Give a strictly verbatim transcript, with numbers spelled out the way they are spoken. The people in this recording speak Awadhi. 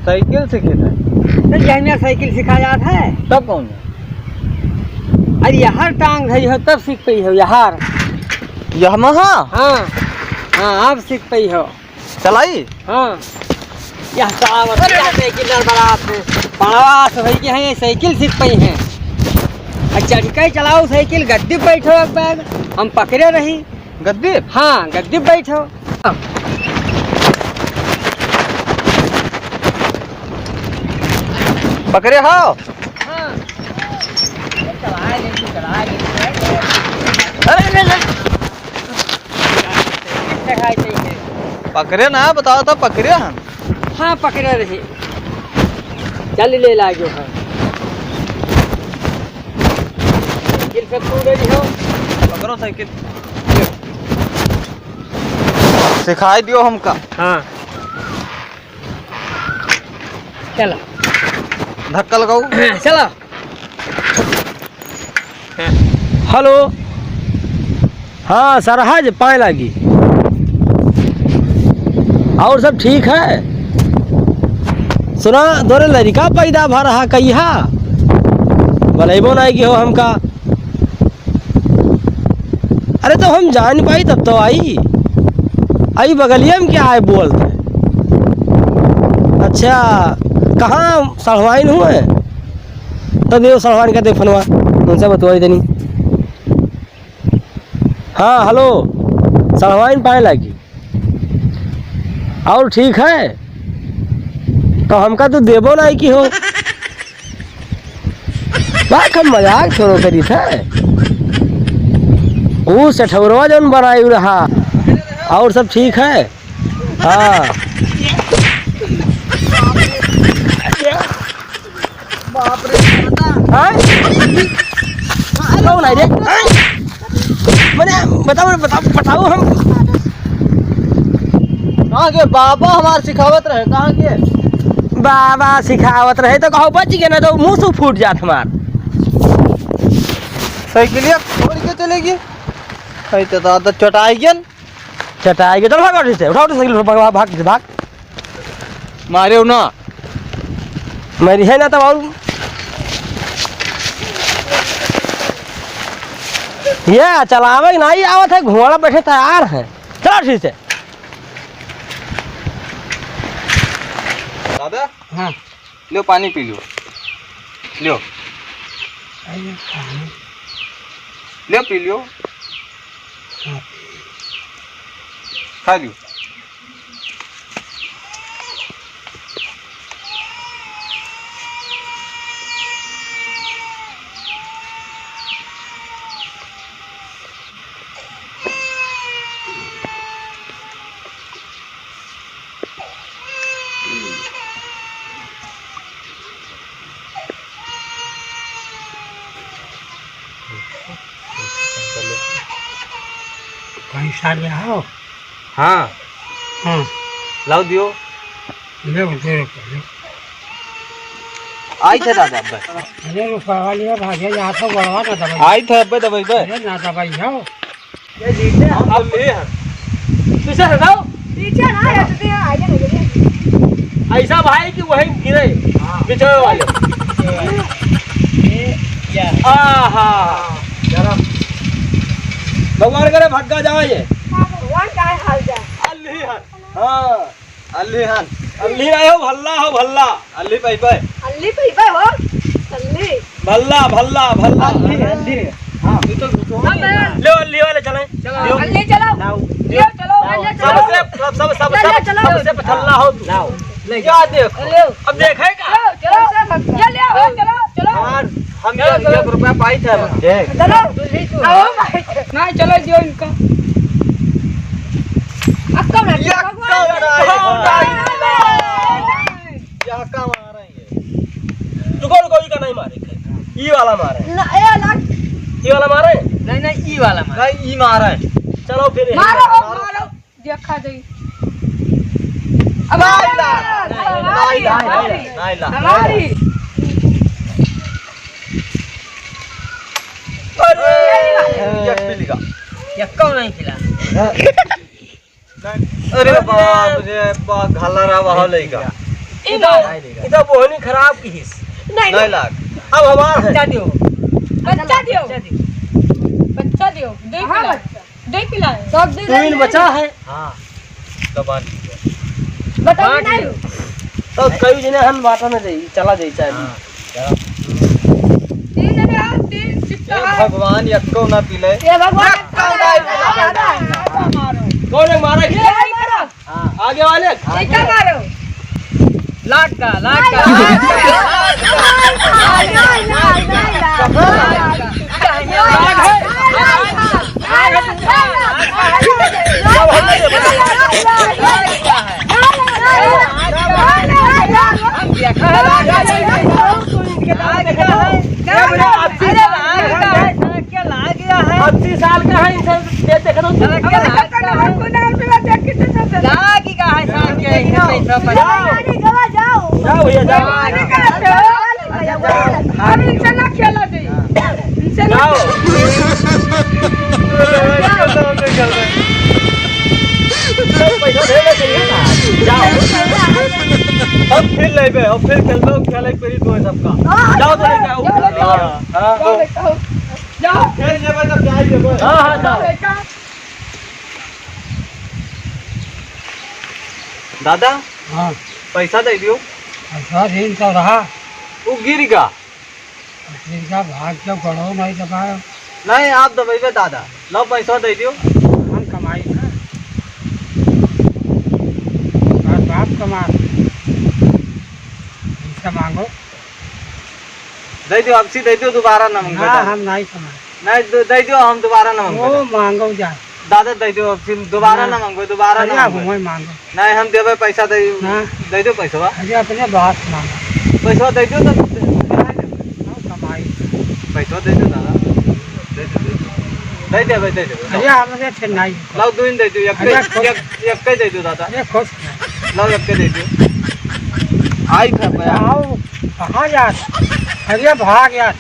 साइकिल सीखे थे? तो यही में साइकिल सिखा जात है। तब कौन है? अरे, यहर टांग धरी हो, तब सीख पइहो, यहर। यह महा? हाँ, हाँ, अब सीख पइहो। चलाई? हाँ। यह का आवत है, यह साइकिल लड़बड़ात है। पड़वा से होई के हैं, साइकिल सीख पइहे। आ चढ़ के चलाओ साइकिल, गद्दी बैठो एक बैग, हम पकड़े रही। गद्दी? हाँ, गद्दी बैठो। पकड़े हो? हाँ। अरे, ले, ले। पकड़े ना, बताओ तो, पकड़े हम। हाँ, पकड़े रहे। चल, ले ला जो है। साइकिल सब तू ले लिहो। पकड़ो साइकिल। सिखाई दियो हमका। हाँ। चला। धक्का लगाओ। चला। हेलो। हाँ, सरहज पाए लागी। और सब ठीक है? सुना, तोरे लड़िका पैदा भा रहा कहिया? बोलैबो नाई कि हो हमका। अरे, तो हम जान पाई तब तो आई। आई बगलिया में क्या है बोलते? अच्छा, कहाँ सढ़वाइन हुए? तब ये सढ़वाइन का दे फोनवा, उनसे बतवाई देनी। हाँ, हेलो, सढ़वाइन पाए लागी। और ठीक है? तो हमका तू देबो नाई कि हो। बात हम मजाक थोड़ो करी थे। ऊ सेठौरवा जौन बनाई रहा, और सब ठीक है? हाँ। बाप रे दादा। हैं? कौन है रे? हैं? मने बताओ, बताओ, बताओ हम। कहाँ के बाबा हमार सिखावत रहे, कहाँ के? बाबा सिखावत रहे तो कहो बच गए ना तो मुंह से फूट जात हमार। साइकिलिया छोड़ के चले गए। अरे तो दादा चटाई गन। चटाई गन, चल भाग, उठ से, उठा, उठ साइकिल, भाग, भाग, भाग, भाग। मारे ना। मेरी है ना तब और। ये चलावे के नाई आवत है, घोड़ा बैठे तैयार है। चलो ठीक से। दादा। हाँ। लो पानी पी लो। लो। अरे पानी। लो पी लो। हाँ। खा लो। कहीं सार में आओ। हाँ। हाँ। लाओ दियो। ले, दे रुपया, ले। आई थे दादा, अब्बे। अरे रुपया लिया, भागे, यहाँ तो बड़वा ना दबाई। आई थे, अब्बे दबाई बे। अरे ना दबाई, जाओ। ये जीते हैं। हम तो ले हैं। पीछे हटाओ। पीछे ना हटते हैं, आगे लगे। ऐसा भाई कि वहीं गिरे, हाँ। बिछड़े वाले। ये, ये। आहा। जरा। भगवान करे भग्गा जाए ये। हाँ, भगवान का है हाल जा। अल्ली हन। हाँ। अल्ली हन। अल्ली आए हो, भल्ला हो, भल्ला। अल्ली पाई पाए। अल्ली पाई पाए हो। अल्ली। भल्ला, भल्ला, भल्ला। अल्ली, अल्ली। हाँ। ये तो हाँ, मैं ले, अल्ली वाले चले। चलो। ले। अल्ली चलो। लाओ। ले चलो, लाओ। अल्ली चलो। सबसे, सब, सब, सब, ले, ले सब, चलो। सबसे पथल्ला हो तू। लाओ। ले क्या जाओ। देखो? ले। अब देखे का? चलो, चलो। ये ले आओ, चलो, चलो। और हम चलो, ये चलो। एक रुपया पाई थे हम। देख। चलो। आओ भाई। नहीं, चलो, दियो इनका। अब कौन है? ये भगवान कौन है? भगवान है। यहाँ का मारा है ये? रुको, रुको, ये का नहीं मारे। ये वाला मारे। ना, ये अलग। ये वाला मारे? नहीं, नहीं, ये वाला मार। नहीं, ई मारा है। चलो फिर यही मारो, मारो। मारो। देखा जाई। अब नहीं, हमारी, नहीं, हमारी, नहीं, हमारी, नहीं, नहीं, नहीं। हमारी। अरे, एक पी लिखा। यक्को नहीं खिला। अरे बाप रे बाप, घाला रहा वहाँ लइका। ई इधर, बात। इधर बोहनी खराब किहिस। नहीं, नहीं नहीं। लाग। अब हमार है। बच्चा दियो। बच्चा दियो। बच्चा दियो। बच्चा दियो। दे हाँ, पिला। बच्चा। दे पिला। सब दे तू दे इन दे। बचा है। हाँ। तो बांट लिया। बताओ बांट नहीं। लियो। तो कई जने हम बांटा में जाई, चला जाई चाहे। हाँ। तीन है, तीन चिट्टा ए है। भगवान, यक्को ना पिले। ए भगवान, यक्को ना पिले। कौन है मारा? ये है मारा। हाँ। आगे वाले? ठीक है, मारो। लाग का, लाग का। अस्सी साल का है, इनसे ये देखो तो। लागी का है साल के, इनसे पैसा पैसा। जाओ। जाओ भैया, जाओ। अब इनसे ना खेला जाए। इनसे ना जाओ। सब पैसा दे दे चाहिए ना। जाओ। अब फिर लेबे, अब फिर खेलबे, खेले के पड़ी तो सबका। जाओ तो लेके आओ। हाँ, हाँ। जाओ। खेल लेबे तब जाए लेबे। हाँ, हाँ, जाओ। दादा, हाँ। पैसा दे दियो। पैसा दिन तो रहा। वो गिर गा। गिर गा, भाग के गड़ो नहीं दबायो। नहीं, आप दबाइबे दादा। लो पैसा दे दियो। हम कमाई ना। बाप, बाप कमा। इनसे मांगो। दे दियो, अब सी दे दियो, दोबारा ना मांगबे ना, दादा। हम नहीं कमाए। नहीं, दे, दे दियो, हम दोबारा ना मांगबे वो दादा। मांगो जा। दादा दे दियो, अब फिर दोबारा ना। ना मांगबे, दोबारा अरे ना आप मांगबे। वही मांगो। नहीं, हम देबे पैसा दे, ना। दे दियो पैसा। अरे अपने बात मांगो। पैसा दे दियो तो हम कमाई। पैसा दे दियो दादा। दे दियो, दे दियो। दे दियो, दे दियो। अरे हमसे फिर नहीं। लाओ, दो ही दे दियो, एक, अरे खुश। एक, एक दे दियो दादा। अरे खुश। लाओ, एक दे दियो। आई था मैं। आओ, कहाँ यार? अरे भाग यार।